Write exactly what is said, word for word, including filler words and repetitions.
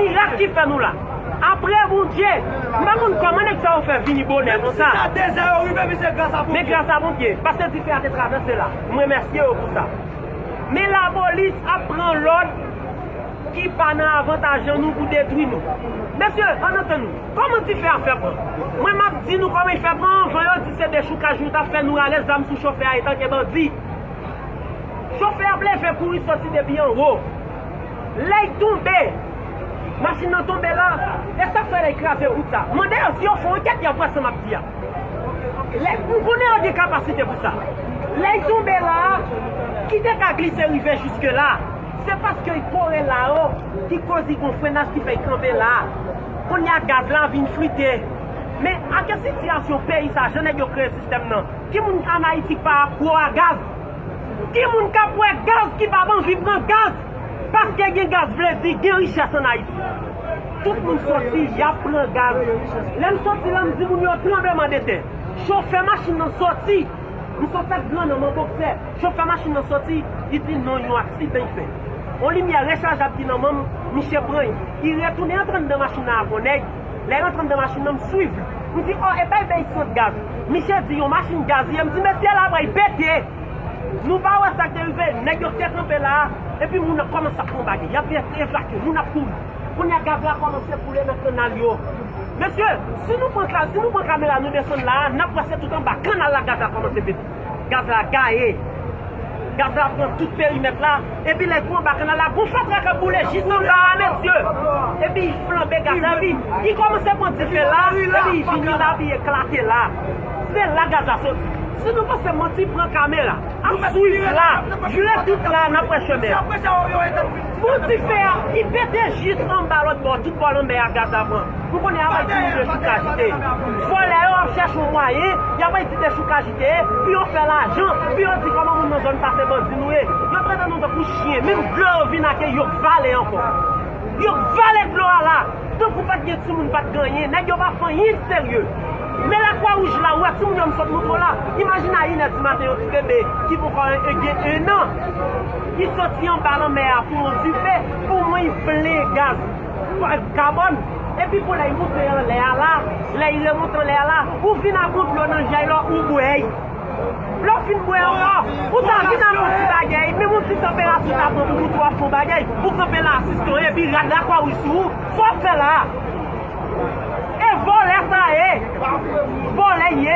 Mirak ki fè nou la. Apre Bondye, m pa konn kòman nèg sa yo fè vini bonè konsa. Men gras a Bondye, paske dife a te travèse la. M remèsye yo pou sa. Men lapolis ap pran lòd ki pa nan avantaj an nou pou detwi nou. Mesye, ann antann nou. Kòman dife a fè pran? Mwen, m ap di nou kòman l fè pran. Anvan yo di se dechoukaj nou t ap fè, nou rale zam sou chofè a etanke bandi. Chofè a ap leve kouri soti depi anwo. Lè l tonbe, machin nan tonbe la, e sa k fè lè l kraze wout sa. Mande yo si yo fè ankèt, y ap wè sa m ap di a. Lè, m konnen yo gen kapasite pou sa. Lè l tonbe la, ki te ka glise rive jiske la, se paske l kore la yo ki koz li gon frenaj ki fè l kanpe la. Kounye a gaz la vin flite. Men ak sitiyasyon peyi sa, jan nèg yo kreye sistèm nan, ki moun ann Ayiti k pa akwo a gaz? Ki moun k ap wè gaz ki p ap anvi pran gaz? Paske gen gaz vle di gen richès ann Ayiti. Tout moun soti, y ap pran gaz. Lè m soti la, m di moun yo tranblemanntè. Chofè machin nan soti. M soti ak gran nanm an bòksè. Chofè machin nan soti, li di non, yon aksidan l fè. On limyè rechajab ki nan men m, misye pran l. Li retounen antre anndan machin nan ak on nèg. Lè l antre anndan machin nan, m swiv li. M di, o, e pa bay sant gaz. Misye di yon machin gaz li ye. M di, mesye, la pral pete. Nou pa wè sa k te rive, nèg yo te kanpe la, epi moun nan kòmanse ap pran bagay, y ap evakye, moun ap kouri. Kounye a gaz la kòmanse koule nan kannal yo. Mesye, si nou pran ka-, si nou pran kamera nou desann la, n ap wè se tout anba kannal la gaz la kòmanse pete. Gaz la gaye. Gaz la pran tout perimèt la, epi lè l tou anba kannal la, gon fatra k ap boule jis anba a, mesye. Epi l flanbe gaz la, epi li kòmanse pran dife la, epi li vini la, epi l eklate la. Se la gaz la soti. Si nou panse manti, pran kamera. Ap swiv la, vire tout la, n ap wè chemen an. Pou dife a, li pete jis anba lòt bò, tout bò lanmè a gaz la pran. Nou konnen y ap di nou dechoukaj li te ye. Vòlè yo ap chèche yon mwayen, y ap di dechoukaj li te ye, pou yo fè lajan, pou yo di kòman moun nan zòn sa se bandi nou ye. Yo trete nou tankou chen, menm dlo yo vin ak yo k vale ankò. Yo k vale dlo a la. Tankou pa t gen timoun, pa t gen anyen, nèg yo pa fè anyen de serye. Men Lakwa Wouj la, ou wè timoun yo m sot montre w la, imajine a inè di maten yon ti bebe ki poko gen en an, li soti anba lanmè a pou yon dife, pou mwen li plen gaz kabòn, epi pou lè li monte anlè a la, lè li remonte anlè a la, ou vin ak yon dlo nan je l, ou bwè l. Lè w fin bwè ankò, ou ta vin ak yon ti bagay, menm yon ti tanperati w ta pran pou moute w ap fè yon bagay, ou kanpe la asiste w, epi rad Lakwa Wouj sou ou, sa w ap fè la a? E vòlè sa ye, vòlè l ye.